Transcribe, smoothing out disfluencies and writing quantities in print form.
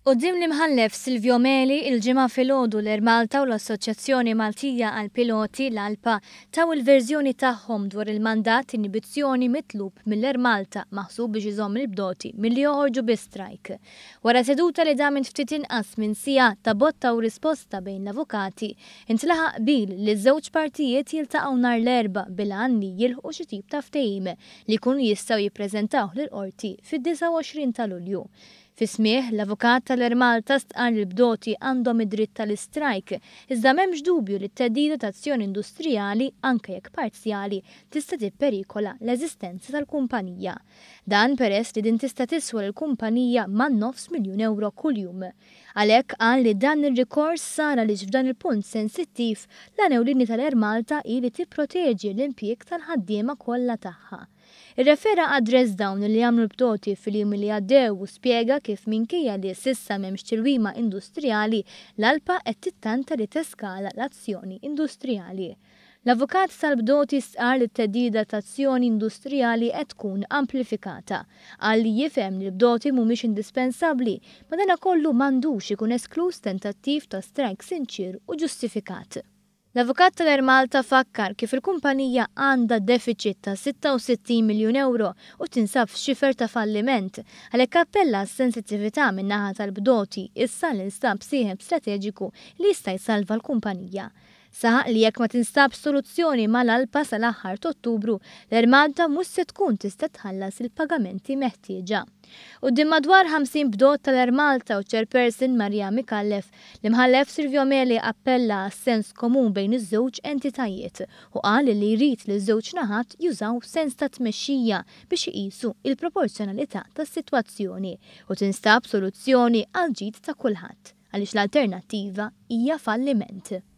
Quddiem l-Imħallef Silvio Meli, il-Ġimgħa filgħodu l-Air Malta u l-Assoċjazzjoni Maltija għall-Piloti, l-ALPA, taw il-verżjoni tagħhom dwar il-mandat inibizzjoni mitlub mill-Air Malta maħsub biex iżomm il-bdoti milli joħorġu bi strajk. Wara seduta li damet ftit inqas minn siegħa ta' botta u risposta bejn l-avukati, intlaħaq qbil li ż-żewġ partijiet jiltaqgħu nhar l-Erbgħa bil-għan li jilħqu xi tip ta' ftehim li jkunu jistgħu jippreżentawh lill-Qorti fid-29 ta' Lulju. Fi smigħ, l-avukat tal-Air Malta stqarr li l-bdoti għandhom id-dritt tal-istrajk, iżda m'hemmx dubju li t-theddida ta' azzjoni industrijali, anke jekk parzjali, tista' tipperikola l-eżistenza tal-kumpanija. Dan peress li din tista' tiswa lill-kumpanija man-nofs miljun ewro kuljum. Għalhekk qal li dan ir-rikors sar għaliex f'dan il-punt sensittiv, l-għan ewlieni tal-Air Malta hi li tipproteġi l-impjieg tal-ħaddiema kollha tagħha. Irrefera għad-dress down li għamlu l-bdoti fil-jiem li għaddew u spjega kif minkejja li s'issa m'hemmx tilwima industrijali, l-ALPA qed tittanta li teskala l-azzjoni industrijali. L-avukat tal-bdoti stqarr li t-theddida ta' azzjoni industrijali qed tkun amplifikata. Qal li jifhem li l-bdoti mhumiex indispensabbli, madanakollu m'għandux ikun eskluż tentattiv ta' strajk sinċier u ġustifikat. L-avukat tal-Air Malta fakkar kif il-kumpanija għandha defiċit ta' 66 miljun ewro u tinsab f'xifer ta' falliment, għalhekk appella għas-sensittività min-naħa tal-bdoti issa li nstab sieħeb strateġiku li jista' jsalva l-kumpanija. Saħaq li jekk ma tinstabx soluzzjoni mal-ALPA sal-aħħar t'Ottubru, l-Air Malta mhux se tkun tista' tħallas il-pagamenti meħtieġa. Quddiem madwar 50 bdot tal-Air Malta u ċ-Chairperson Maria Micallef, L-Imħallef Silvio Meli appella għas-sens komun bejn iż-żewġ entitajiet u qal li jrid li ż-żewġ naħat jużaw sens ta' tmexxija biex iqisu il-proporzjonalità tas-sitwazzjoni u tinstab soluzzjoni għall-ġid ta' kulħadd għaliex l-alternattiva hija falliment.